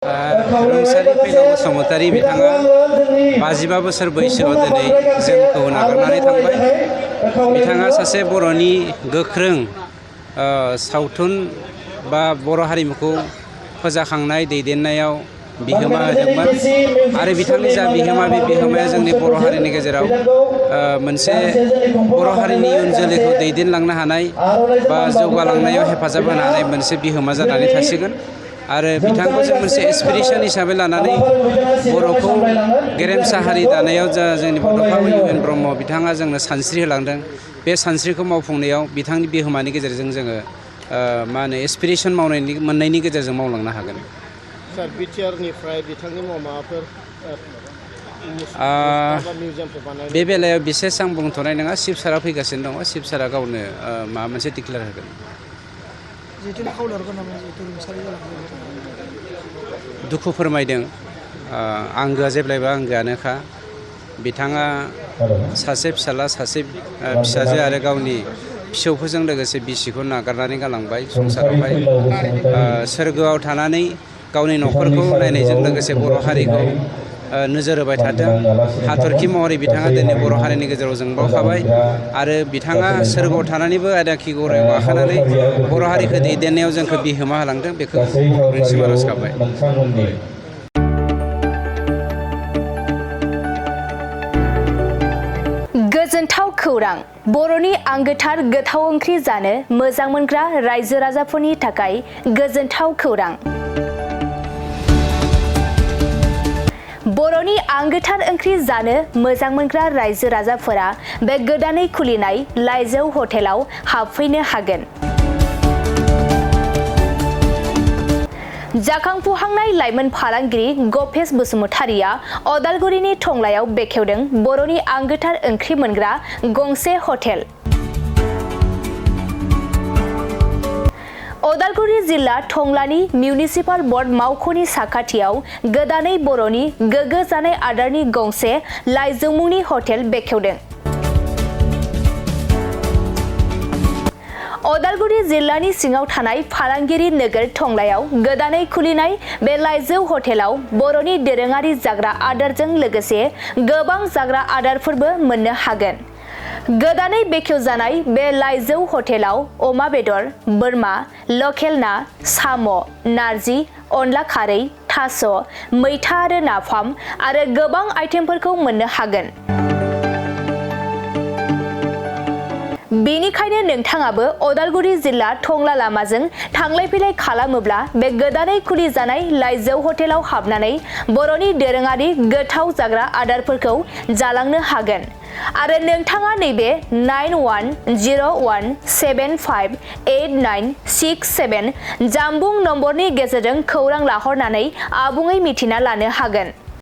रुंसारि फैलाव बसुमतारी बिथाङा 55 बोसोर बैसोआव दिनै जोंखौ नागारनानै थांबाय। बिथाङा सासे बर'नि गोख्रों सावथुन बा बर' हारिमुखौ फोजाखांनाय दैदेननायाव बिहोमा होदोंमोन आरो बिथांनि जा बिहोमा बे बिहोमाया जोंनि बर' हारिनि गेजेराव मोनसे बर' हारिनि इयुन जोलैखौ दैदेनलांनो हानाय बा जौगालांनायाव हेफाजाब होनो हानाय मोनसे बिहोमा जानानै थासिगोन। आरो बिथांखौ जों मोनसे एसपिरेसन हिसाबै लानानै बर'खौ गेरेमसा हारि दानायाव जा जोंनि बड'फा इउ एन ब्रह्म बिथाङा जोंनो सानस्रि होलांदों। बे सानस्रिखौ मावफुंनायाव बिथांनि बिहोमानि गेजेरजों जोङो एसपिरेसन मोननायनि गेजेरजों मावलांनो हागोन। सार बिटिआरनिफ्राय बिथांनि मुङाव माबाफोर बे बेलायाव बिसेस आं बुंथ'नाय नङा। चिफ सारा फैगासिनो दङ। चिफ सारा गावनो माबा मोनसे डिक्लेयार होगोन। दुखु फोरमायदों। आंगोआ जेब्लायबो आंगोआनोखा। बिथाङा सासे फिसाला सासे फिसाजो आरो गावनि फिसौफोरजों लोगोसे बिसिखौ नागारनानै गालांबाय संसारावहाय। सोरगोआव थानानै गावनि न'खरखौ नायनायजों लोगोसे बर' हारिखौ नोजोर होबाय थाथों। हाथरखि महरै बिथाङा दिनै बर' हारिनि गेजेराव जोंबावखाबाय आरो बिथाङा सोरगोआव थानानैबो आयदाखि गरायाव गाखोनानै बर' हारिखौ दैदेननायाव जोंखौ बिहोमा होलांदों। बेखौ भगबाननिसिम आरज गाबबाय। गोजोनथाव खौरां। बर'नि आंगोथार गोथाव ओंख्रि जानो मोजां मोनग्रा रायजो राजाफोरनि थाखाय गोजोनथाव खौरां। बर'नि आंगोथार ओंख्रि जानो मोजां मोनग्रा रायजो राजाफोरा बे गोदानै खुलिनाय लाइजौ हटेलाव हाबफैनो हागोन। जाखांफुहांनाय लाइमोन फालांगिरि गपेश बसुमतारीया अदालगुरिनि टंलायाव बेखेवदों बर'नि आंगोथार ओंख्रि मोनग्रा गंसे हटेल। अदालगुरि जिल्ला टंलानि मिउनिसिपाल बर्ड मावख'नि साखाथियाव गोदानै बर'नि गोग्गो जानाय आदारनि गंसे लाइजौ मुंनि हटेल बेखेवदों। अदालगुरि जिल्लानि सिङाव थानाय फालांगिरि नोगोर टंलायाव गोदानै खुलिनाय बे लाइजौ हटेलाव बर'नि दोरोङारि जाग्रा आदारजों लोगोसे गोबां जाग्रा आदारफोरबो मोननो हागोन। गोदानै बेखेवजानाय बे लाइजौ हटेलाव अमा बेदर, बोरमा, लकेल ना, साम', नारजि, अनला खारै, थास', मैथा आरो नाफाम आरो गोबां आइटेमफोरखौ मोननो हागोन। बेनिखायनो नोंथाङाबो अदालगुरि जिल्ला टंला लामाजों थांलाय फैलाय खालामोब्ला बे गोदानै खुलिजानाय लाइजौ हटेलाव हाबनानै बर'नि दोरोङारि गोथाव जाग्रा आदारफोरखौ जालांनो हागोन। आरो नोंथाङा नैबे 9101758967 जानबुं नम्बरनि गेजेरजों खौरां लाहरनानै आबुङै मिथिना लानो हागोन।